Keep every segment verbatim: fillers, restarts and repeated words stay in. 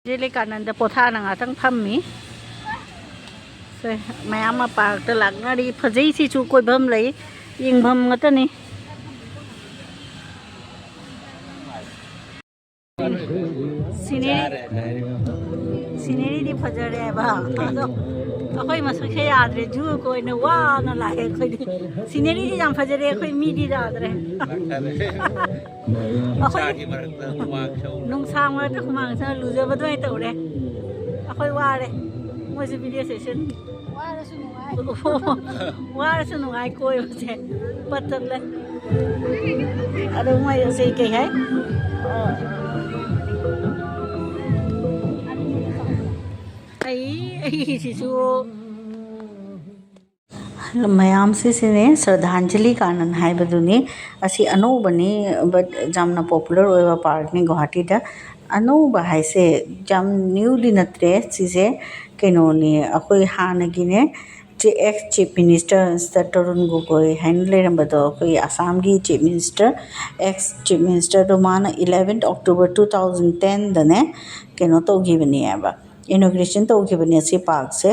J ꯂꯩꯀꯥꯅꯟꯗ ꯄꯣꯊꯥꯅ ꯉꯥꯛꯇꯪ ꯐꯝꯃꯤ꯫ ꯁꯦ, ꯃꯌꯥꯝ ꯑꯃ ꯄꯥꯔꯛꯇ ꯂꯥꯛꯅꯔꯤ꯫ ꯐꯖꯩ, ꯁꯤꯁꯨ ꯀꯣꯏꯐꯝ ꯂꯩ, ꯌꯦꯡꯐꯝ ꯉꯥꯛꯇꯅꯤ꯫ ꯁꯤꯅꯦꯔꯤ, ꯁꯤꯅꯦꯔꯤꯗꯤ ꯐꯖꯔꯦꯕ, ꯑꯗꯣ ꯑꯩꯈꯣꯏ ꯃꯁꯛꯁꯦ ꯌꯥꯗ꯭ꯔꯦ, ꯖꯨ ꯀꯣꯏꯅ ꯋꯥꯅ ꯂꯥꯛꯑꯦ ꯑꯩꯈꯣꯏꯗꯤ꯫ ꯁꯤꯅꯦꯔꯤꯗꯤ ꯌꯥꯝ ꯐꯖꯔꯦ, ꯑꯩꯈꯣꯏ ꯃꯤꯗꯤ ꯌꯥꯗ꯭ꯔꯦ꯫ ꯑꯩꯈꯣꯏ ꯅꯨꯡꯁꯥꯒꯤ ꯃꯔꯛꯇ ꯍꯨꯃꯥꯡ ꯁꯧ-, ꯅꯨꯡꯁꯥ ꯃꯔꯛꯇ ꯍꯨꯃꯥꯡ ꯁꯧ ꯂꯨꯖꯕ ꯑꯗꯨꯃꯥꯏꯅ ꯇꯧꯔꯦ꯫ ꯑꯩꯈꯣꯏ ꯋꯥꯔꯦ꯫ ꯃꯣꯏꯁꯨ ꯚꯤꯗꯤꯑꯣ ꯁꯦꯁꯟ꯫ ꯋꯥꯔꯁꯨ ꯅꯨꯡꯉꯥꯏ꯫ ꯋꯥꯔꯁꯨ ꯅꯨꯡꯉꯥꯏ ꯀꯣꯏꯕꯁꯦ꯫ ꯄꯠ ꯇꯠꯂꯦ꯫ ꯑꯗꯣ ꯃꯣꯏ ꯑꯁꯤ ꯀꯩ ꯍꯥꯏ? ꯑꯩ, ꯑꯩꯒꯤꯁꯤꯁꯨ ꯃꯌꯥꯝꯁꯤꯁꯤꯅꯦ ꯁ꯭ꯔꯗꯥꯟꯖꯂꯤ ꯒꯥꯔꯗꯦꯟ ꯍꯥꯏꯕꯗꯨꯅꯤ꯫ ꯑꯁꯤ ꯑꯅꯧꯕꯅꯤ, but ꯌꯥꯝꯅ popular ꯑꯣꯏꯕ parkꯅꯤ ꯒꯨꯋꯥꯍꯥꯇꯤꯗ꯫ ꯑꯅꯧꯕ ꯍꯥꯏꯁꯦ ꯌꯥꯝ newꯗꯤ ꯅꯠꯇ꯭ꯔꯦ ꯁꯤꯁꯦ, ꯀꯩꯅꯣꯅꯤ, ꯑꯩꯈꯣꯏ ꯍꯥꯟꯅꯒꯤꯅꯦ, ꯆꯤ-, ex Chief Minister Mister Tarun ꯒꯣꯒꯣꯏ ꯍꯥꯏꯅ ꯂꯩꯔꯝꯕꯗꯣ, ꯑꯩꯈꯣꯏ ꯑꯁꯥꯝꯒꯤ Chief Minister, ex Chief Ministerꯗꯣ ꯃꯥꯅ eleventh October two thousand tenꯗꯅꯦ ꯀꯩꯅꯣ ꯇꯧꯈꯤꯕꯅꯦꯕ, inauguration ꯇꯧꯈꯤꯕꯅꯦ ꯁꯤ parkꯁꯦ꯫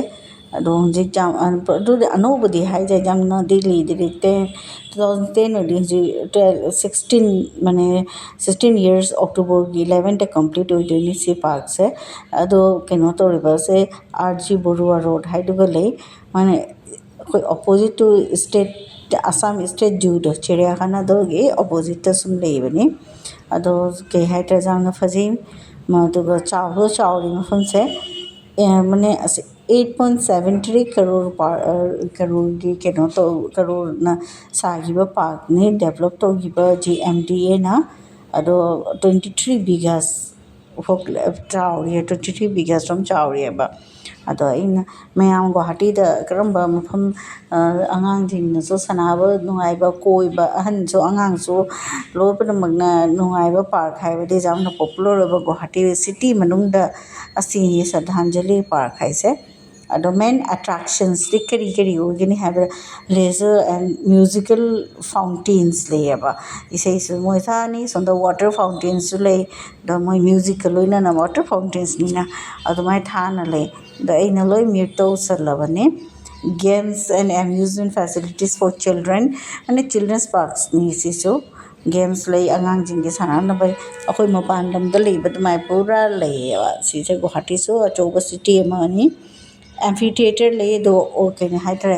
ꯑꯗꯣ ꯍꯧꯖꯤꯛ ꯌꯥꯝ, ꯑꯗꯨꯗꯤ ꯑꯅꯧꯕꯗꯤ ꯍꯥꯏꯁꯦ ꯌꯥꯝꯅꯗꯤ ꯂꯤꯗ꯭ꯔꯤ, ten, two thousand ten ꯑꯣꯏꯔꯗꯤ ꯍꯧꯖꯤꯛ twelve, sixteen, ꯃꯥꯅꯦ, sixteen years Octoberꯒꯤ eleventhꯇ complete ꯑꯣꯏꯗꯣꯏꯅꯤ ꯁꯤ parkꯁꯦ꯫ ꯑꯗꯣ ꯀꯩꯅꯣ ꯇꯧꯔꯤꯕꯁꯦ, R G Borua Road ꯍꯥꯏꯗꯨꯒ ꯂꯩ, ꯃꯥꯅꯦ, ꯑꯩꯈꯣꯏ opposite to state, Assam State Zooꯗꯣ, ꯆꯤꯔꯤꯌꯥꯈꯥꯅꯥꯗꯨꯒꯤ oppositeꯇ ꯁꯨꯝ ꯂꯩꯕꯅꯤ꯫ ꯑꯗꯣ ꯀꯩ ꯍꯥꯏꯇꯥꯔꯦ, ꯌꯥꯝꯅ ꯐꯖꯩ, ꯃꯗꯨꯒ ꯆꯥꯎꯁꯨ ꯆꯥꯎꯔꯤ ꯃꯐꯝꯁꯦ꯫ ꯑꯦ, ꯃꯥꯅꯦ, ꯑꯁꯤ eight point seven three crore ꯄꯥ-, ꯑ, crore ꯀꯩꯅꯣ ꯇꯧ-, crore ꯁꯥꯈꯤꯕ parkꯅꯤ, develop ꯇꯧꯈꯤꯕ G M D Aꯅ꯫ ꯑꯗꯣ twenty three bighas ꯍꯣꯛ-, ꯆꯥꯎꯔꯤ, twenty three bighas ꯔꯣꯝ ꯆꯥꯎꯔꯤꯑꯕ꯫ ꯑꯗꯣ ꯑꯩꯅ ꯃꯌꯥꯝ ꯒꯨꯋꯥꯍꯥꯇꯤꯗ ꯀꯔꯝꯕ ꯃꯐꯝ, ꯑ, ꯑꯉꯥꯡꯁꯤꯡꯅꯁꯨ ꯁꯥꯟꯅꯕ ꯅꯨꯡꯉꯥꯏꯕ, ꯀꯣꯏꯕ, ꯑꯍꯟꯁꯨ ꯑꯉꯥꯡꯁꯨ ꯂꯣꯏ ꯄꯨꯝꯅꯃꯛꯅ ꯅꯨꯡꯉꯥꯏꯕ park ꯍꯥꯏꯕꯗꯤ ꯌꯥꯝꯅ popular ꯑꯣꯏꯕ ꯒꯨꯋꯥꯍꯥꯇꯤ city ꯃꯅꯨꯡꯗ ꯑꯁꯤꯅꯤ ꯁ꯭ꯔꯗꯥꯟꯖꯂꯤ park ꯍꯥꯏꯁꯦ꯫ ꯑꯗꯣ main attractionsꯇꯤ ꯀꯔꯤ ꯀꯔꯤ ꯑꯣꯏꯒꯅꯤ ꯍꯥꯏꯕꯗ, leisure and musical fountains ꯂꯩꯌꯦꯕ꯫ ꯏꯁꯩꯁꯨ ꯃꯣꯏ ꯊꯥꯅꯤ, ꯁꯣꯝꯗ water fountainꯁꯨ ꯂꯩ, ꯑꯗꯣ ꯃꯣꯏ musicꯀ ꯂꯣꯏꯅꯅ water fountainsꯅꯤꯅ ꯑꯗꯨꯃꯥꯏꯅ ꯊꯥꯅ ꯂꯩ꯫ ꯑꯗꯣ ꯑꯩꯅ ꯂꯣꯏ mute ꯇꯧꯁꯜꯂꯕꯅꯤ꯫ Games and amusement facilities for children ꯑꯅ children's parksꯅꯤ ꯁꯤꯁꯨ꯫ Games ꯂꯩ, ꯑꯉꯥꯡꯁꯤꯡꯒꯤ ꯁꯥꯟꯅꯅꯕ꯫ ꯑꯩꯈꯣꯏ ꯃꯄꯥꯟ ꯂꯝꯗ ꯂꯩꯕ ꯑꯗꯨꯃꯥꯏꯅ ꯄꯨꯔꯥ ꯂꯩꯌꯦꯕ꯫ ꯁꯤꯁꯦ ꯒꯨꯋꯥꯍꯥꯇꯤꯁꯨ ꯑꯆꯧꯕ city ꯑꯃꯅꯤ꯫ Amphitheatre ꯂꯩ, ꯑꯗꯣ ꯑꯣ, ꯀꯩꯅꯣ ꯍꯥꯏꯇꯥꯔꯦ,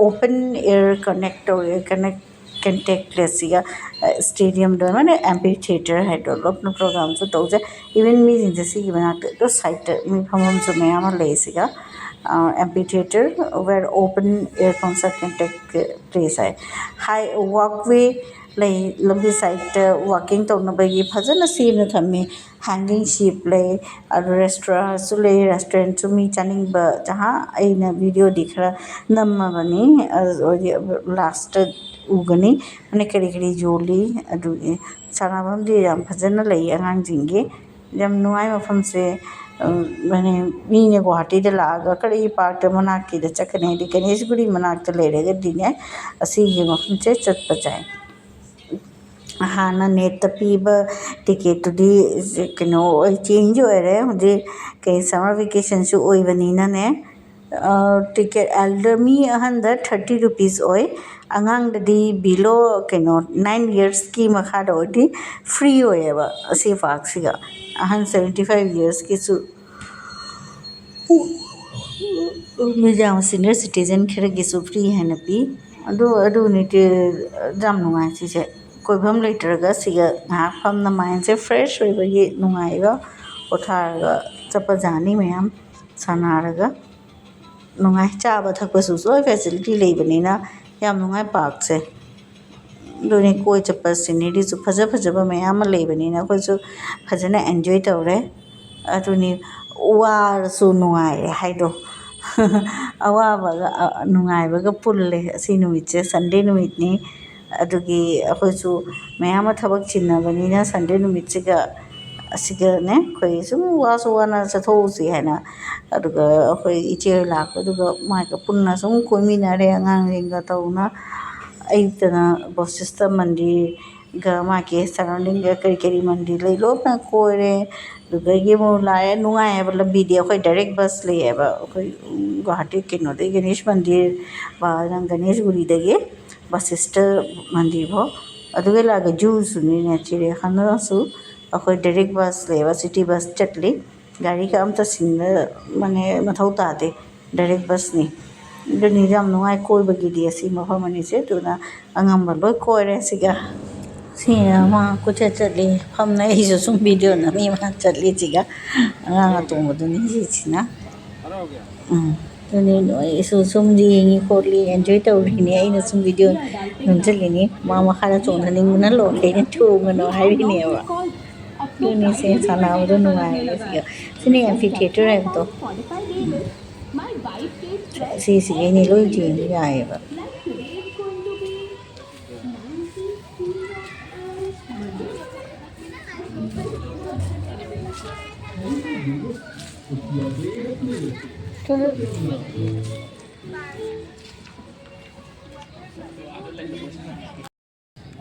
open air connect ꯇꯧꯔꯦ, connect contact placeꯁꯤꯒ, stadiumꯗ ꯑꯣꯏꯔꯒꯅ amphitheatre ꯍꯥꯏꯗꯣ ꯂꯣꯞꯅ programꯁꯨ ꯇꯧꯖꯩ꯫ Even ꯃꯤꯁꯤꯡꯁꯦ ꯁꯤꯒꯤ ꯃꯅꯥꯛꯇ ꯑꯗꯨ sideꯇ ꯃꯤ ꯐꯝꯐꯝꯁꯨ ꯃꯌꯥꯝ ꯑꯃ ꯂꯩ ꯁꯤꯒ꯫ Amphitheatre where open air concert can take place high. High walkway ꯂꯩ, ꯂꯝꯕꯤ sideꯇ walking ꯇꯧꯅꯕꯒꯤ ꯐꯖꯅ ꯁꯦꯝꯅ ꯊꯝꯃꯤ꯫ Hanging sheep ꯂꯩ, ꯑꯗꯨ restaurantꯁꯨ ꯂꯩ, restaurantꯁꯨ ꯃꯤ ꯆꯥꯅꯤꯡꯕ ꯖꯍꯥ ꯑꯩꯅ videoꯗꯤ ꯈꯔ ꯅꯝꯃꯕꯅꯤ, ꯑꯗꯨ ꯑꯣꯏꯗꯤ lastꯇ ꯎꯒꯅꯤ꯫ ꯑꯗꯩ ꯀꯔꯤ ꯀꯔꯤ ꯌꯣꯜꯂꯤ ꯑꯗꯨꯒꯤ ꯁꯥꯟꯅꯐꯝꯗꯤ ꯌꯥꯝ ꯐꯖꯅ ꯂꯩ ꯑꯉꯥꯡꯁꯤꯡꯒꯤ꯫ ꯌꯥꯝ ꯅꯨꯡꯉꯥꯏ ꯃꯐꯝꯁꯦ꯫ ꯃꯥꯅꯦ, ꯃꯤꯅ ꯒꯨꯋꯥꯍꯥꯇꯤꯗ ꯂꯥꯛꯑꯒ ꯀꯔꯤ parkꯇ ꯃꯅꯥꯛꯀꯤꯗ ꯆꯠꯀꯅꯤ ꯍꯥꯏꯗꯤ ꯒꯅꯦꯁꯒꯨꯔꯤ ꯃꯅꯥꯛꯇ ꯂꯩꯔꯒꯗꯤꯅꯦ, ꯑꯁꯤꯒꯤ ꯃꯐꯝꯁꯦ ꯆꯠꯄ ꯌꯥꯏ꯫ ꯍꯥꯟꯅ NEETꯇ ꯄꯤꯕ ticketꯇꯨꯗꯤ ꯀꯩꯅꯣ ꯑꯣꯏ, change ꯑꯣꯏꯔꯦ꯫ ꯍꯧꯖꯤꯛ ꯀꯩ summer vacationꯁꯨ ꯑꯣꯏꯕꯅꯤꯅꯅꯦ, ticket elder ꯃꯤ ꯑꯍꯟꯗ thirty rupees ꯑꯣꯏ, ꯑꯉꯥꯡꯗꯗꯤ below ꯀꯩꯅꯣ nine yearsꯀꯤ ꯃꯈꯥꯗ ꯑꯣꯏꯔꯗꯤ free ꯑꯣꯏꯌꯦꯕ ꯑꯁꯤ parkꯁꯤꯒ꯫ ꯑꯍꯟ seventy five yearsꯀꯤꯁꯨ ꯃꯤꯗꯥꯡ senior citizen ꯈꯔꯒꯤꯁꯨ free ꯍꯥꯏꯅ ꯄꯤ꯫ ꯑꯗꯨ ꯑꯗꯨꯅꯤ ꯌꯥꯝ ꯅꯨꯡꯉꯥꯏ ꯁꯤꯁꯦ꯫ ꯀꯣꯏꯐꯝ ꯂꯩꯇ꯭ꯔꯒ ꯁꯤꯒ ꯉꯥꯏꯍꯥꯛ ꯐꯝꯅ mindꯁꯦ fresh ꯑꯣꯏꯕꯒꯤ ꯅꯨꯡꯉꯥꯏꯕ ꯄꯣꯊꯥꯔꯒ ꯆꯠꯄ ꯌꯥꯅꯤ ꯃꯌꯥꯝ ꯁꯥꯟꯅꯔꯒ꯫ ꯅꯨꯡꯉꯥꯏ꯫ ꯆꯥꯕ ꯊꯛꯄꯁꯨ ꯂꯣꯏ facility ꯂꯩꯕꯅꯤꯅ ꯌꯥꯝ ꯅꯨꯡꯉꯥꯏ parkꯁꯦ꯫ ꯑꯗꯨꯅꯤ ꯀꯣꯏ ꯆꯠꯄ sceneryꯁꯨ ꯐꯖ ꯐꯖꯕ ꯃꯌꯥꯝ ꯑꯃ ꯂꯩꯕꯅꯤꯅ ꯑꯩꯈꯣꯏꯁꯨ ꯐꯖꯅ enjoy ꯇꯧꯔꯦ꯫ ꯑꯗꯨꯅꯤ ꯋꯥꯔꯁꯨ ꯅꯨꯡꯉꯥꯏꯔꯦ ꯍꯥꯏꯗꯣ꯫ ꯑꯋꯥꯕꯒ, ꯑ, ꯅꯨꯡꯉꯥꯏꯕꯒ ꯄꯨꯜꯂꯦ ꯑꯁꯤ ꯅꯨꯃꯤꯠꯁꯦ, Sunday ꯅꯨꯃꯤꯠꯅꯤ꯫ ꯑꯗꯨꯒꯤ ꯑꯩꯈꯣꯏꯁꯨ ꯃꯌꯥꯝ ꯑꯃ ꯊꯕꯛ ꯆꯤꯟꯅꯕꯅꯤꯅ Sunday ꯅꯨꯃꯤꯠꯁꯤꯒ ꯑꯁꯤꯒꯅꯦ ꯑꯩꯈꯣꯏ ꯁꯨꯝ ꯋꯥꯁꯨ ꯋꯥꯅ ꯆꯠꯊꯣꯛꯎꯁꯤ ꯍꯥꯏꯅ, ꯑꯗꯨꯒ ꯑꯩꯈꯣꯏ ꯏꯆꯦ ꯍꯣꯏ ꯂꯥꯛꯄꯗꯨꯒ ꯃꯥꯒ ꯄꯨꯟꯅ ꯁꯨꯝ ꯀꯣꯏꯃꯤꯟꯅꯔꯦ ꯑꯉꯥꯡꯁꯤꯡꯒ ꯇꯧꯅ꯫ ꯑꯌꯨꯛꯇꯅ ꯕꯣꯁꯤꯁꯇ ꯃꯟꯗꯤꯔꯒ ꯃꯥꯒꯤ ꯁꯔꯥꯎꯟꯗꯤꯡꯒ ꯀꯔꯤ ꯀꯔꯤ ꯃꯟꯗꯤꯔ ꯂꯩ ꯂꯣꯏꯅ ꯀꯣꯏꯔꯦ꯫ ꯑꯗꯨꯗꯒꯤ ꯑꯃꯨꯛ ꯂꯥꯛꯑꯦ, ꯅꯨꯡꯉꯥꯏ ꯍꯥꯏꯕ ꯂꯝꯕꯤꯗꯤ ꯑꯩꯈꯣꯏ ꯗꯥꯏꯔꯦꯛ ꯕꯁ ꯂꯩꯌꯦꯕ꯫ ꯑꯩꯈꯣꯏ ꯒꯨꯋꯥꯍꯥꯇꯤ ꯀꯩꯅꯣꯗꯒꯤ ꯒꯅꯦꯁ ꯃꯟꯗꯤꯔ, ꯒꯅꯦꯁ ꯒꯨꯔꯤꯗꯒꯤ ꯕꯁꯤꯁꯇ ꯃꯟꯗꯤꯔꯐꯥꯎ꯫ ꯑꯗꯨꯒ ꯂꯥꯛꯑꯒ ꯖꯨꯁꯨꯅꯤꯅꯦ, ꯆꯤꯔꯤꯌꯥꯈꯥꯅꯥꯁꯨ ꯑꯩꯈꯣꯏ ꯗꯥꯏꯔꯦꯛ ꯕꯁ ꯂꯩꯌꯦꯕ, ꯁꯤꯇꯤ ꯕꯁ ꯆꯠꯂꯤ꯫ ꯒꯥꯔꯤꯒ ꯑꯝꯇ ꯁꯤꯟꯕ ꯃꯅꯦ ꯃꯊꯧ ꯇꯥꯗꯦ, ꯗꯥꯏꯔꯦꯛ ꯕꯁꯅꯤ꯫ ꯑꯗꯨꯅꯤ ꯌꯥꯝ ꯅꯨꯡꯉꯥꯏ ꯀꯣꯏꯕꯒꯤꯗꯤ ꯑꯁꯤ ꯃꯐꯝ ꯑꯅꯤꯁꯦ꯫ ꯑꯗꯨꯅ ꯑꯉꯝꯕ ꯂꯣꯏ ꯀꯣꯏꯔꯦ ꯁꯤꯒ꯫ ꯁꯤ ꯑꯃ ꯀꯣꯏꯆꯠ ꯆꯠꯂꯤ ꯐꯝꯅ, ꯑꯩꯁꯨ ꯁꯨꯝ ꯚꯤꯗꯤꯑꯣ ꯅꯝꯃꯤ ꯃꯥ ꯆꯠꯂꯤꯁꯤꯒ꯫ ꯑꯉꯥꯡ ꯑꯇꯣꯡꯕꯗꯨꯅꯤ ꯁꯤꯁꯤꯅ꯫ ꯎꯝ꯫ ꯑꯗꯨꯅꯤ ꯅꯣꯏꯁꯨ ꯁꯨꯝ ꯌꯦꯡꯉꯤ ꯈꯣꯠꯂꯤ, ꯑꯦꯟꯖꯣꯏ ꯇꯧꯔꯤꯅꯤ꯫ ꯑꯩꯅ ꯁꯨꯝ ꯚꯤꯗꯤꯑꯣ ꯅꯝꯁꯤꯜꯂꯤꯅꯤ꯫ ꯃꯥ ꯃꯈꯥꯗ ꯆꯣꯡꯊꯅꯤꯡꯕꯅ ꯂꯣꯏꯔꯦ, ꯑꯩꯅ ꯊꯣꯡꯒꯅꯨ ꯍꯥꯏꯔꯤꯅꯦꯕ꯫ ꯑꯗꯨꯅꯤ ꯁꯦ ꯁꯥꯟꯅꯕꯗꯣ ꯅꯨꯡꯉꯥꯏꯔꯦ ꯁꯤꯒ꯫ ꯁꯤꯅ ꯑꯦꯝꯐꯤ ꯊꯤꯌꯦꯇꯔ ꯍꯥꯏꯕꯗꯣ꯫ ꯎꯝ꯫ ꯁꯤꯁꯤꯒꯩꯅꯤ ꯂꯣꯏ ꯌꯦꯡꯕ ꯌꯥꯏꯌꯦꯕ꯫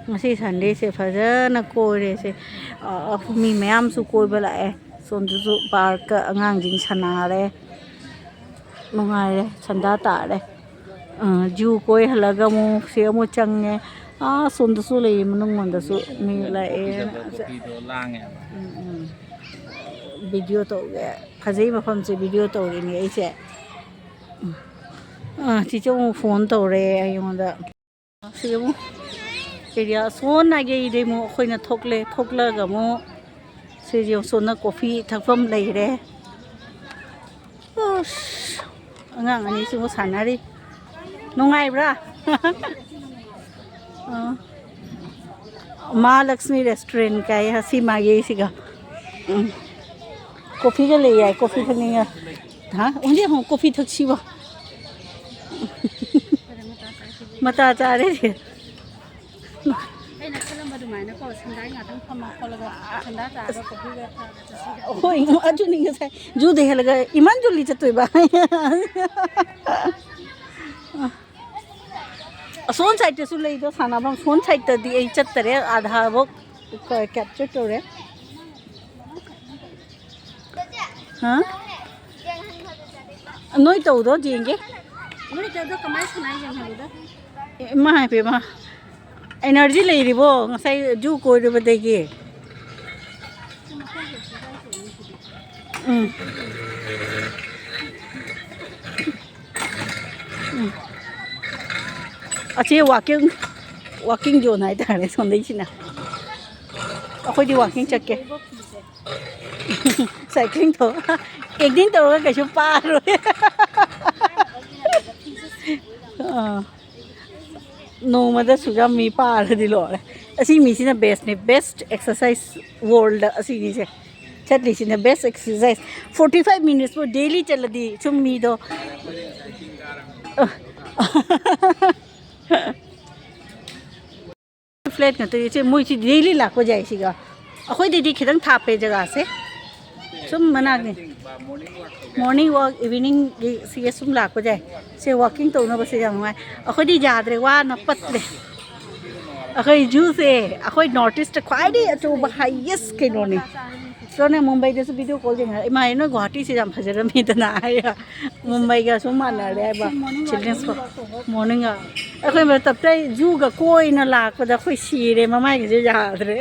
ꯉꯁꯤ ꯁꯟꯗꯦꯁꯦ ꯐꯖꯅ ꯀꯣꯏꯔꯦꯁꯦ꯫ ꯑ, ꯃꯤ ꯃꯌꯥꯝꯁꯨ ꯀꯣꯏꯕ ꯂꯥꯛꯑꯦ꯫ ꯁꯣꯝꯗꯁꯨ ꯄꯥꯔꯛꯇ ꯑꯉꯥꯡꯁꯤꯡ ꯁꯥꯟꯅꯔꯦ꯫ ꯅꯨꯡꯉꯥꯏꯔꯦ, ꯁꯟꯗꯥ ꯇꯥꯔꯦ꯫ ꯑ, ꯖꯨ ꯀꯣꯏ ꯍꯜꯂꯒ ꯑꯃꯨꯛ ꯁꯤ ꯑꯃꯨꯛ ꯆꯪꯉꯦ꯫ ꯑꯥ, ꯁꯣꯝꯗꯁꯨ ꯂꯩꯌꯦ, ꯃꯅꯨꯡꯂꯣꯝꯗꯁꯨ ꯃꯤ ꯂꯥꯛꯑꯦ꯫ ꯀꯣꯐꯤꯗꯣ ꯂꯥꯡꯉꯦꯕ꯫ ꯎꯝ, ꯎꯝ꯫ ꯚꯤꯗꯤꯑꯣ ꯇꯧꯒꯦ꯫ ꯐꯖꯩ ꯃꯐꯝꯁꯦ, ꯚꯤꯗꯤꯑꯣ ꯇꯧꯔꯤꯅꯦ ꯑꯩꯁꯦ꯫ ꯎꯝ꯫ ꯑ, ꯆꯤꯆꯦ ꯑꯃꯨꯛ ꯐꯣꯟ ꯇꯧꯔꯦ ꯑꯩꯉꯣꯟꯗ꯫ ꯁꯤꯗ ꯑꯃꯨꯛ ꯑꯦꯔꯤꯌꯥ ꯑꯁꯣꯟ ꯅꯥꯏꯒꯩꯗꯩ ꯑꯃꯨꯛ ꯑꯩꯈꯣꯏꯅ ꯊꯣꯛꯂꯦ꯫ ꯊꯣꯛꯂꯒ ꯑꯃꯨꯛ ꯁꯤꯗꯤ ꯑꯁꯣꯝꯅ ꯀꯣꯐꯤ ꯊꯛꯐꯝ ꯂꯩꯔꯦ꯫ ꯑꯁ, ꯑꯉꯥꯡ ꯑꯅꯤꯁꯤꯕꯨ ꯁꯥꯟꯅꯔꯤ꯫ ꯅꯨꯡꯉꯥꯏꯕ꯭ꯔꯥ? ꯑ, ꯃꯍꯥꯂꯛꯁꯃꯤ ꯔꯦꯁꯇꯨꯔꯦꯟ ꯀꯥꯏ ꯁꯤ ꯃꯥꯒꯤ ꯁꯤꯒ꯫ ꯎꯝ꯫ ꯀꯣꯐꯤꯒ ꯂꯩ ꯌꯥꯏ, ꯀꯣꯐꯤ ꯊꯛꯅꯤꯡꯉ-, ꯍꯥ? ꯑꯣꯟꯂꯤ ꯍꯣ, ꯀꯣꯐꯤ ꯊꯛꯁꯤꯕꯣ? ꯃꯇꯥ ꯆꯥꯔꯦ꯫ ꯑꯗꯨꯃꯥꯏꯅꯀꯣ ꯁꯟꯗꯥꯏ ꯉꯥꯛꯇꯪ ꯐꯝꯃ ꯈꯣꯠꯂꯒ ꯁꯟꯗꯥ ꯆꯥꯔꯒ ꯀꯣꯐꯤꯒ ꯊꯛꯑꯒ ꯆꯠꯁꯤꯒ꯫ ꯍꯣꯏ, ꯑꯗꯨꯅꯤ ꯉꯁꯥꯏ ꯖꯨꯗ ꯍꯦꯜꯂꯒ ꯏꯃꯥꯟ ꯖꯨꯂꯤ ꯆꯠꯇꯣꯏꯕ꯫ ꯑꯁꯣꯝ ꯁꯥꯏꯠꯇꯁꯨ ꯂꯩꯗꯣ ꯁꯥꯟꯅꯐꯝ, ꯁꯣꯝ ꯁꯥꯏꯠꯇꯗꯤ ꯑꯩ ꯆꯠꯇꯔꯦ, ꯑꯥꯙꯥꯐꯧ ꯀꯦꯞꯆꯔ ꯇꯧꯔꯦ꯫ ꯍꯥ? ꯅꯣꯏ ꯇꯧꯗꯣ ꯌꯦꯡꯒꯦ꯫ ꯅꯣꯏ ꯇꯧꯗꯣ ꯀꯃꯥꯏꯅ ꯁꯥꯟꯅꯩ ꯌꯦꯡꯍꯜꯂꯨꯗ꯫ ꯏꯃꯥ ꯏꯄꯦꯝꯃ, ꯑꯦꯅꯔꯖꯤ ꯂꯩꯔꯤꯕꯣ? ꯉꯁꯥꯏ ꯖꯨ ꯀꯣꯏꯔꯨꯕꯗꯒꯤ꯫ ꯎꯝ꯫ ꯎꯝ꯫ ꯑꯁꯤ ꯋꯥꯀꯤꯡ, ꯋꯥꯀꯤꯡ ꯖꯣꯟ ꯍꯥꯏꯇꯥꯔꯦ ꯁꯣꯝꯗꯩꯁꯤꯅ꯫ ꯑꯩꯈꯣꯏꯗꯤ ꯋꯥꯀꯤꯡ ꯆꯠꯀꯦ꯫ ꯁꯥꯏꯀ꯭ꯂꯤꯡ ꯊꯧ-, ꯑꯦꯛꯇꯤꯡ ꯇꯧꯔꯒ ꯀꯩꯁꯨ ꯄꯥꯔꯣꯏ꯫ ꯑꯥ꯫ ꯅꯣꯡꯃꯗ ꯁꯨꯖꯥ ꯃꯤ ꯄꯥꯔꯗꯤ ꯂꯣꯏꯔꯦ꯫ ꯑꯁꯤ ꯃꯤꯁꯤꯅ ꯕꯦꯁꯅꯦ, ꯕꯦꯁ ꯑꯦꯛꯁꯔꯁꯥꯏꯁ ꯋꯥꯔꯜꯗ ꯑꯁꯤꯒꯤꯁꯦ꯫ ꯆꯠꯂꯤꯁꯤꯅ ꯕꯦꯁ ꯑꯦꯛꯁꯔꯁꯥꯏꯁ꯫ ꯐꯣꯔꯇꯤ ꯐꯥꯏꯚ ꯃꯤꯅꯤꯠꯁꯄꯨ ꯗꯦꯂꯤ ꯆꯠꯂꯗꯤ ꯁꯨꯝ ꯃꯤꯗꯣ, ꯑ, ꯐ꯭ꯂꯦꯠ ꯉꯥꯛꯇꯅꯤ ꯏꯆꯦ, ꯃꯣꯏꯁꯤ ꯗꯦꯂꯤ ꯂꯥꯛꯄ ꯌꯥꯏ ꯁꯤꯒ꯫ ꯑꯩꯈꯣꯏꯗꯩꯗꯤ ꯈꯤꯇꯪ ꯊꯥꯞꯄꯦ ꯖꯒꯥꯁꯦ꯫ ꯁꯨꯝ ꯃꯅꯥꯛꯅꯤ꯫ ꯃꯣꯔꯅꯤꯡ ꯋꯥꯛ, ꯏꯚꯤꯅꯤꯡꯒꯤ ꯁꯤꯒ ꯁꯨꯝ ꯂꯥꯛꯄ ꯌꯥꯏ꯫ ꯁꯦ ꯋꯥꯛꯀꯤꯡ ꯇꯧꯅꯕꯁꯦ ꯌꯥꯝ ꯅꯨꯡꯉꯥꯏ꯫ ꯑꯩꯈꯣꯏꯗꯤ ꯌꯥꯗ꯭ꯔꯦ, ꯋꯥꯅ ꯄꯠꯂꯦ꯫ ꯑꯩꯈꯣꯏ ꯖꯨꯁꯦ, ꯑꯩꯈꯣꯏ ꯅꯣꯔꯠ ꯏꯁꯇ ꯈ꯭ꯋꯥꯏꯗꯒꯤ ꯑꯆꯧꯕ ꯍꯥꯏꯌꯦꯁ ꯀꯩꯅꯣꯅꯤ꯫ ꯁꯣꯅꯦ ꯃꯨꯝꯕꯩꯗꯁꯨ ꯚꯤꯗꯤꯑꯣ ꯀꯣꯜ ꯌꯦꯡꯉꯒ, "ꯏꯃꯥ, ꯅꯣꯏ ꯒꯨꯍꯥꯇꯤꯁꯦ ꯌꯥꯝ ꯐꯖꯔꯝꯃꯤꯗꯅ" ꯍꯥꯏꯌꯦ꯫ ꯃꯨꯝꯕꯩꯒ ꯁꯨꯝ ꯃꯥꯟꯅꯔꯦ ꯍꯥꯏꯕ꯫ Children's park. ꯃꯣꯔꯅꯤꯡꯒ꯫ ꯑꯩꯈꯣꯏ ꯇꯞꯇꯥꯏ ꯖꯨꯒ ꯀꯣꯏꯅ ꯂꯥꯛꯄꯗ ꯑꯩꯈꯣꯏ ꯁꯤꯔꯦ, ꯃꯃꯥꯏꯒꯁꯦ ꯌꯥꯗ꯭ꯔꯦ꯫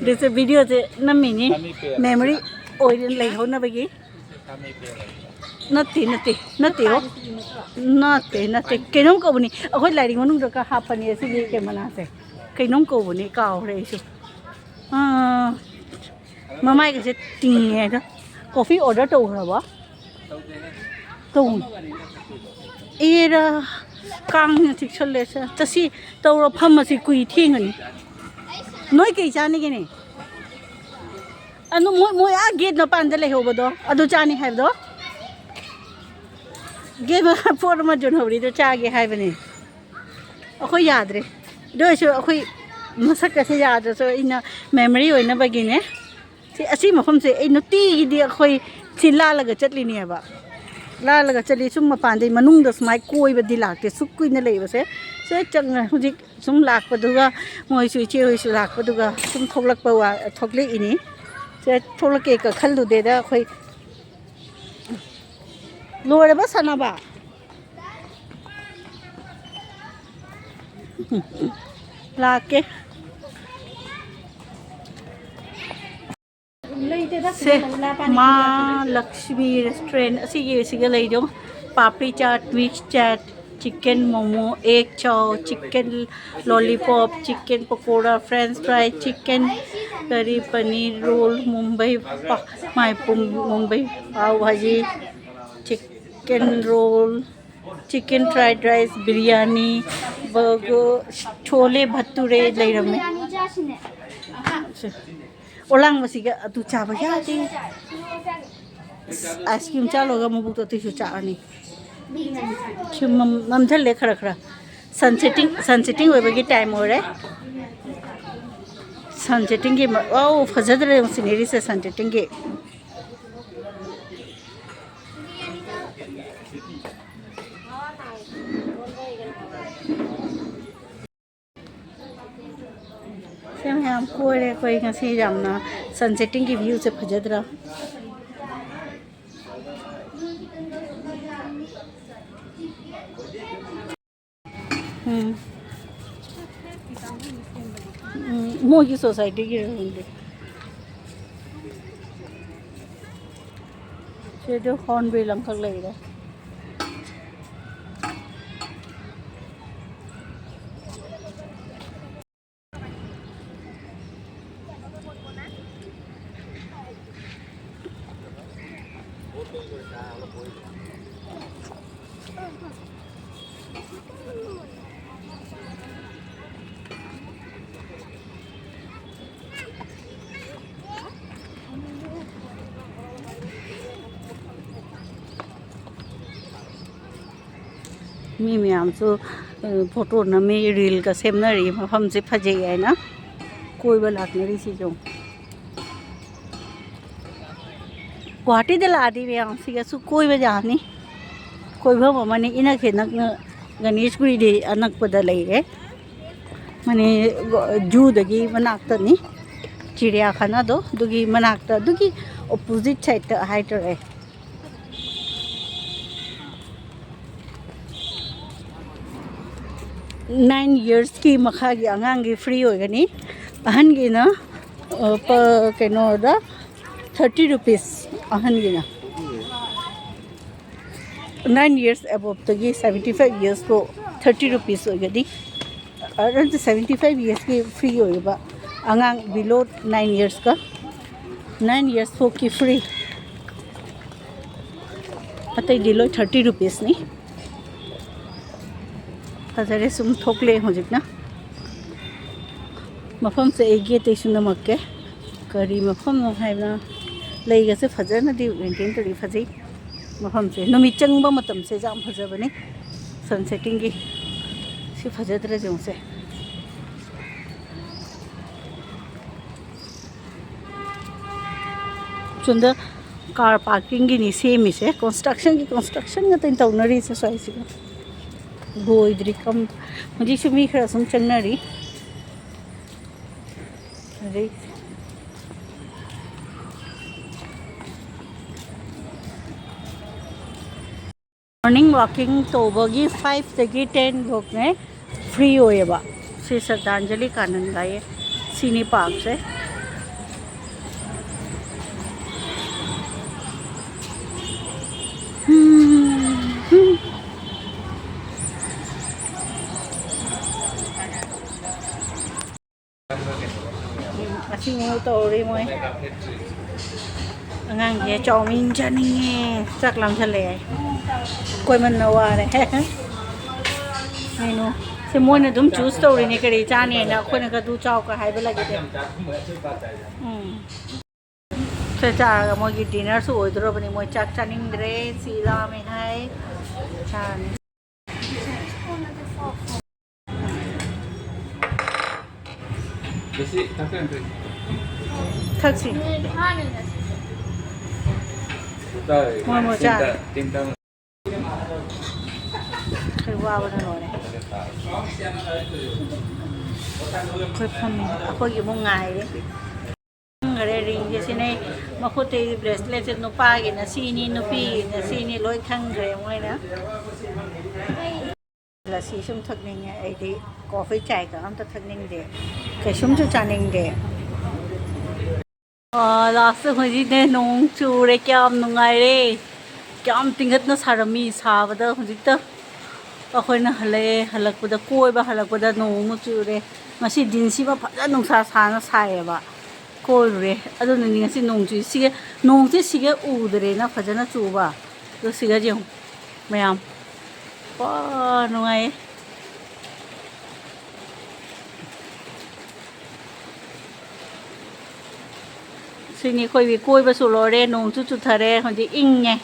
ꯑꯗꯨꯁꯨ ꯚꯤꯗꯤꯑꯣꯁꯦ ꯅꯝꯃꯤꯅꯤ꯫ ꯃꯦꯃꯣꯔꯤ ꯑꯣꯏꯅ ꯂꯩꯍꯧꯅꯕꯒꯤ꯫ ꯅꯠꯇꯦ, ꯅꯠꯇꯦ, ꯅꯠꯇꯦ, ꯑꯣ꯫ ꯅꯠꯇꯦ, ꯅꯠꯇꯦ꯫ ꯀꯩꯅꯣꯝ ꯀꯧꯕꯅꯤ꯫ ꯑꯩꯈꯣꯏ ꯂꯥꯏꯔꯤꯛ ꯃꯅꯨꯡꯗꯒ ꯍꯥꯞꯄꯅꯤ ꯑꯁꯤꯒꯤ ꯀꯩ ꯃꯅꯥꯁꯦ꯫ ꯀꯩꯅꯣꯝ ꯀꯧꯕꯅꯤ, ꯀꯥꯎꯈ꯭ꯔꯦ ꯑꯩꯁꯨ꯫ ꯑꯥ, ꯃꯃꯥꯏꯒꯁꯦ ꯇꯤꯡꯉꯦ ꯑꯗꯣ꯫ ꯀꯣꯐꯤ ꯑꯣꯔꯗꯔ ꯇꯧꯈ꯭ꯔꯕꯣ? ꯇꯧ-, ꯑꯦꯔꯥ, ꯀꯥꯡꯅ ꯆꯤꯛꯁꯜꯂꯦ꯫ ꯆꯠꯁꯤ, ꯇꯧꯔꯣ, ꯐꯝꯃꯁꯤ, ꯀꯨꯏ ꯊꯦꯡꯉꯅꯤ꯫ ꯅꯣꯏ ꯀꯩ ꯆꯥꯅꯤꯒꯦꯅꯦ? ꯑꯗꯨ ꯃꯣꯏ, ꯃꯣꯏ ꯑꯥ ꯒꯦꯠ ꯃꯄꯥꯟꯗ ꯂꯩꯍꯧꯕꯗꯣ, ꯑꯗꯨ ꯆꯥꯅꯤ ꯍꯥꯏꯕꯗꯣ? ꯒꯦꯠ ꯃꯄꯥꯟ ꯄꯣꯠ ꯑꯃ ꯌꯣꯟꯍꯧꯔꯤꯗꯣ ꯆꯥꯒꯦ ꯍꯥꯏꯕꯅꯦ꯫ ꯑꯩꯈꯣꯏ ꯌꯥꯗ꯭ꯔꯦ꯫ ꯑꯗꯨ ꯑꯣꯏꯔꯁꯨ ꯑꯩꯈꯣꯏ ꯃꯁꯛꯀꯁꯦ ꯌꯥꯗ꯭ꯔꯁꯨ ꯑꯩꯅ memory ꯑꯣꯏꯅꯕꯒꯤꯅꯦ꯫ ꯁꯤ, ꯑꯁꯤ ꯃꯐꯝꯁꯦ ꯑꯩ ꯅꯨꯡꯇꯤꯒꯤꯗꯤ ꯑꯩꯈꯣꯏ ꯁꯤ ꯂꯥꯜꯂꯒ ꯆꯠꯂꯤꯅꯦꯕ꯫ ꯂꯥꯜꯂꯒ ꯆꯠꯂꯤ꯫ ꯁꯨꯝ ꯃꯄꯥꯟꯗꯩ ꯃꯅꯨꯡꯗ ꯁꯨꯃꯥꯏ ꯀꯣꯏꯕꯗꯤ ꯂꯥꯛꯇꯦ꯫ ꯁꯨꯛ ꯀꯨꯏꯅ ꯂꯩꯕꯁꯦ ꯁꯦ ꯆꯪꯉ-, ꯍꯧꯖꯤꯛ ꯁꯨꯝ ꯂꯥꯛꯄꯗꯨꯒ, ꯃꯣꯏꯁꯨ, ꯏꯆꯦ ꯍꯣꯏꯁꯨ ꯂꯥꯛꯄꯗꯨꯒ ꯁꯨꯝ ꯊꯣꯛꯂꯛꯄ ꯋꯥ-, ꯊꯣꯛꯂꯛꯏꯅꯤ꯫ ꯁꯦ ꯊꯣꯛꯂꯛꯀꯦꯒ ꯈꯜꯂꯨꯗꯦꯗ ꯑꯩꯈꯣꯏ꯫ ꯂꯣꯏꯔꯕ ꯁꯥꯟꯅꯕ? ꯂꯥꯛꯀꯦ꯫ ꯁꯦ, ꯃꯥ ꯂꯛꯁꯃꯤ restaurant ꯑꯁꯤꯒꯤ, ꯑꯁꯤꯒ ꯂꯩꯗꯣ꯫ ꯄꯥꯄ꯭ꯔꯤ ꯆꯥꯠ, mix ꯆꯥꯠ, chicken momo, egg chow, chicken lollipop, chicken pakora, french fry, chicken curry, paneer roll, Mumbai pa-, ꯃꯥꯏꯄꯨꯝ, Mumbai pav bhaji, chicken roll, chicken fried rice, biryani, burger, chole bhature ꯂꯩꯔꯝꯃꯦ꯫ ꯑꯣꯂꯥꯡꯕꯁꯤꯒ ꯑꯗꯨ ꯆꯥꯕ ꯌꯥꯗꯦ꯫ ꯑꯁ, ice cream ꯆꯥ ꯂꯣꯏꯔꯒ ꯃꯕꯨꯛꯇꯣ ꯑꯇꯩꯁꯨ ꯆꯥꯛꯑꯅꯤ꯫ ꯁꯨꯝ ꯃꯝ-, ꯃꯝꯁꯤꯜꯂꯦ ꯈꯔ ꯈꯔ꯫ Sun setting, sun setting ꯑꯣꯏꯕꯒꯤ time ꯑꯣꯏꯔꯦ꯫ Sun settingꯒꯤ ꯃ-, wow, ꯐꯖꯗ꯭ꯔꯦ ꯌꯦꯡꯉꯨ sceneryꯁꯦ sun settingꯒꯤ꯫ ꯁꯤ ꯃꯌꯥꯝ ꯀꯣꯏꯔꯦ ꯑꯩꯈꯣꯏ ꯉꯁꯤ꯫ ꯌꯥꯝꯅ sun settingꯒꯤ viewꯁꯦ ꯐꯖꯗ꯭ꯔꯥ? ꯎꯝ꯫ ꯎꯝ, ꯃꯣꯏꯒꯤ societyꯒꯤꯔ ꯈꯪꯗꯦ꯫ ꯁꯤꯗ Hornbill ꯑꯃꯈꯛ ꯂꯩꯔꯦ꯫ ꯃꯤ ꯃꯌꯥꯝꯁꯨ ꯐꯣꯇꯣ ꯅꯝꯃꯤ, ꯔꯤꯜꯒ ꯁꯦꯝꯅꯔꯤ꯫ ꯃꯐꯝꯁꯦ ꯐꯖꯩ ꯍꯥꯏꯅ ꯀꯣꯏꯕ ꯂꯥꯛꯅꯔꯤꯁꯤꯁꯨ꯫ ꯒꯨꯍꯥꯇꯤꯗ ꯂꯥꯛꯑꯗꯤ ꯃꯌꯥꯝ ꯁꯤꯒꯁꯨ ꯀꯣꯏꯕ ꯌꯥꯅꯤ꯫ ꯀꯣꯏꯐꯝ ꯑꯃꯅꯤ, ꯏꯅꯛ ꯍꯦꯛ ꯅꯛꯅ ꯒꯅꯦꯁꯄꯨꯔꯤꯗꯤ ꯑꯅꯛꯄꯗ ꯂꯩꯔꯦ꯫ ꯃꯅꯤ ꯖꯨꯗꯒꯤ ꯃꯅꯥꯛꯇꯅꯤ, ꯆꯤꯔꯤꯌꯥꯈꯥꯅꯥꯗꯣ ꯑꯗꯨꯒꯤ ꯃꯅꯥꯛꯇ, ꯑꯗꯨꯒꯤ ꯑꯣꯄꯣꯖꯤꯠ ꯁꯥꯏꯠꯇ ꯍꯥꯏꯇꯥꯔꯦ꯫ ꯅꯥꯏꯟ ꯌꯔꯁꯀꯤ ꯃꯈꯥꯒꯤ ꯑꯉꯥꯡꯒꯤ ꯐ꯭ꯔꯤ ꯑꯣꯏꯒꯅꯤ꯫ ꯑꯍꯟꯒꯤꯅ ꯀꯩꯅꯣꯗ ꯊꯥꯔꯇꯤ ꯔꯨꯄꯤꯁ꯫ ꯑꯍꯟꯒꯤꯅ ꯅꯥꯏꯟ ꯌꯔꯁ ꯑꯦꯕꯣꯞꯇꯒꯤ ꯁꯕꯦꯟꯇꯤ ꯐꯥꯏꯚ ꯌꯔꯁ ꯐꯥꯎ ꯊꯥꯔꯇꯤ ꯔꯨꯄꯤꯁ ꯑꯣꯏꯒꯅꯤ꯫ ꯑꯗꯨ ꯁꯕꯦꯟꯇꯤ ꯐꯥꯏꯚ ꯌꯔꯁꯀꯤ ꯐ꯭ꯔꯤ ꯑꯣꯏꯕ ꯑꯉꯥꯡ ꯕꯤꯂꯣ ꯅꯥꯏꯟ ꯌꯔꯁꯀ ꯅꯥꯏꯟ ꯌꯔꯁ ꯐꯥꯎꯀꯤ ꯐ꯭ꯔꯤ꯫ ꯑꯇꯩꯗꯤ ꯂꯣꯏ ꯊꯥꯔꯇꯤ ꯔꯨꯄꯤꯁꯅꯤ꯫ ꯐꯖꯔꯦ, ꯁꯨꯝ ꯊꯣꯛꯂꯛꯑꯦ ꯍꯧꯖꯤꯛꯅ꯫ ꯃꯐꯝꯁꯦ ꯑꯩ ꯒꯦꯠꯇꯩꯁꯨ ꯅꯝꯃꯛꯀꯦ꯫ ꯀꯔꯤ ꯃꯐꯝꯅꯣ ꯍꯥꯏꯕꯅ, ꯂꯩꯒꯁꯦ ꯐꯖꯅꯗꯤ ꯃꯦꯟꯇꯦꯟ ꯇꯧꯔꯤ, ꯐꯖꯩ꯫ ꯃꯐꯝꯁꯦ ꯅꯨꯃꯤꯠ ꯆꯪꯕ ꯃꯇꯝꯁꯦ ꯌꯥꯝ ꯐꯖꯕꯅꯤ꯫ ꯁꯟ ꯁꯦꯠꯇꯤꯡꯒꯤ ꯁꯤ ꯐꯖꯗ꯭ꯔꯁꯦ ꯌꯦꯡꯉꯨꯁꯦ꯫ ꯁꯣꯝꯗ ꯀꯥꯔ ꯄꯥꯔꯀꯤꯡꯒꯤꯅꯤ ꯁꯦꯝꯃꯤꯁꯦ꯫ ꯀꯟꯁꯇ꯭ꯔꯛꯁꯟꯒꯤ ꯀꯟꯁꯇ꯭ꯔꯛꯁꯟ ꯉꯥꯛꯇꯅꯤ ꯇꯧꯅꯔꯤꯁꯦ ꯁ꯭ꯋꯥꯏꯁꯤꯒ꯫ ꯂꯣꯏꯗ꯭ꯔꯤ ꯀꯝ ꯍꯧꯖꯤꯛꯁꯨ ꯃꯤ ꯈꯔ ꯁꯨꯝ ꯆꯪꯅꯔꯤ꯫ ꯑꯗꯩ ꯃꯣꯔꯅꯤꯡ ꯋꯥꯛꯀꯤꯡ ꯇꯧꯕꯒꯤ ꯐꯥꯏꯚꯇꯒꯤ ꯇꯦꯟ ꯐꯥꯎꯅꯦ ꯐ꯭ꯔꯤ ꯑꯣꯏꯌꯦꯕ꯫ ꯁꯤ ꯁ꯭ꯔꯗꯥꯟꯖꯂꯤ ꯀꯥꯅꯟ ꯍꯥꯏꯌꯦ꯫ ꯁꯤꯅꯤ ꯄꯥꯔꯛꯁꯦ꯫ ꯑꯁꯤꯃꯨꯛ ꯇꯧꯔꯤ ꯃꯣꯏ꯫ ꯑꯉꯥꯡꯁꯦ ꯆꯥꯎꯃꯤꯟ ꯆꯥꯅꯤꯡꯉꯦ, ꯆꯥꯛ ꯂꯥꯝꯁꯜꯂꯛꯑꯦ꯫ ꯀꯣꯏꯃꯟꯅ ꯋꯥꯔꯦ꯫ ꯃꯦꯅꯨ ꯁꯤ ꯃꯣꯏꯅ ꯑꯗꯨꯝ ꯆꯨꯁ ꯇꯧꯔꯤꯅꯦ ꯀꯔꯤ ꯆꯥꯅꯤꯅ, ꯑꯩꯈꯣꯏꯅꯒ ꯑꯗꯨ ꯆꯥꯎꯒ ꯍꯥꯏꯕ ꯂꯩꯇꯦ꯫ ꯎꯝ꯫ ꯁꯦ ꯆꯥꯔꯒ ꯃꯣꯏꯒꯤ ꯗꯤꯅꯔꯁꯨ ꯑꯣꯏꯗꯣꯔꯕꯅꯤ꯫ ꯃꯣꯏ ꯆꯥꯛ ꯆꯥꯅꯤꯡꯗ꯭ꯔꯦ, ꯁꯤ ꯂꯥꯝꯃꯦ ꯍꯥꯏ꯫ ꯆꯥꯔꯅꯤ꯫ ꯊꯛꯁꯤ꯫ ꯃꯣꯏ ꯃꯣꯏ ꯆꯥ꯫ ꯑꯩꯈꯣꯏ ꯋꯥꯕꯅ ꯂꯣꯏꯔꯦ꯫ ꯑꯩꯈꯣꯏ ꯐꯝꯃꯤ꯫ ꯑꯩꯈꯣꯏꯒꯤ ꯑꯃꯨꯛ ꯉꯥꯏꯔꯦ꯫ ꯈꯪꯈ꯭ꯔꯦ ꯔꯤꯡꯁꯦ ꯁꯤꯅꯦ꯫ ꯃꯈꯨꯠꯇꯒꯤ ꯕ꯭ꯔꯦꯁꯂꯦꯠꯁꯦ ꯅꯨꯄꯥꯒꯤꯅ ꯁꯤꯅꯤ, ꯅꯨꯄꯤꯒꯤꯅ ꯁꯤꯅꯤ, ꯂꯣꯏ ꯈꯪꯈ꯭ꯔꯦ ꯃꯣꯏꯅ꯫ ꯂꯁꯤ ꯁꯨꯝ ꯊꯛꯅꯤꯡꯉꯦ ꯑꯩꯗꯤ꯫ ꯀꯣꯐꯤ ꯆꯥꯏꯒ ꯑꯝꯇ ꯊꯛꯅꯤꯡꯗꯦ꯫ ꯀꯩꯁꯨꯝꯁꯨ ꯆꯥꯅꯤꯡꯗꯦ꯫ ꯑꯥ, ꯂꯥꯁꯇ ꯍꯧꯖꯤꯛꯅꯦ ꯅꯣꯡ ꯆꯨꯔꯦ꯫ ꯀꯌꯥꯝ ꯅꯨꯡꯉꯥꯏꯔꯦ꯫ ꯀꯌꯥꯝ ꯇꯤꯡꯈꯠꯅ ꯁꯥꯔꯝꯃꯤ꯫ ꯁꯥꯕꯗ ꯍꯧꯖꯤꯛꯇ ꯑꯩꯈꯣꯏꯅ ꯍꯜꯂꯛꯑꯦ꯫ ꯍꯜꯂꯛꯄꯗ, ꯀꯣꯏꯕ ꯍꯜꯂꯛꯄꯗ ꯅꯣꯡ ꯑꯃꯨꯛ ꯆꯨꯔꯦ꯫ ꯉꯁꯤ ꯗꯤꯟꯁꯤꯃ ꯐꯖꯅ ꯅꯨꯡꯁꯥ ꯁꯥꯅ ꯁꯥꯏꯌꯦꯕ꯫ ꯀꯣꯏꯔꯨꯔꯦ꯫ ꯑꯗꯨꯅꯅꯤ ꯉꯁꯤ ꯅꯣꯡ ꯆꯨꯏ꯫ ꯁꯤꯒ, ꯅꯣꯡꯁꯦ ꯁꯤꯒ ꯎꯗ꯭ꯔꯦꯅ ꯐꯖꯅ ꯆꯨꯕ꯫ ꯑꯗꯣ ꯁꯤꯒ ꯌꯦꯡꯉꯨ ꯃꯌꯥꯝ꯫ ꯋꯥ, ꯅꯨꯡꯉꯥꯏꯌꯦ꯫ ꯁꯤꯅꯤ ꯑꯩꯈꯣꯏꯒꯤ ꯀꯣꯏꯕꯁꯨ ꯂꯣꯏꯔꯦ꯫ ꯅꯣꯡꯁꯨ ꯆꯨꯊꯔꯦ꯫ ꯍꯧꯖꯤꯛ ꯏꯪꯉꯦ꯫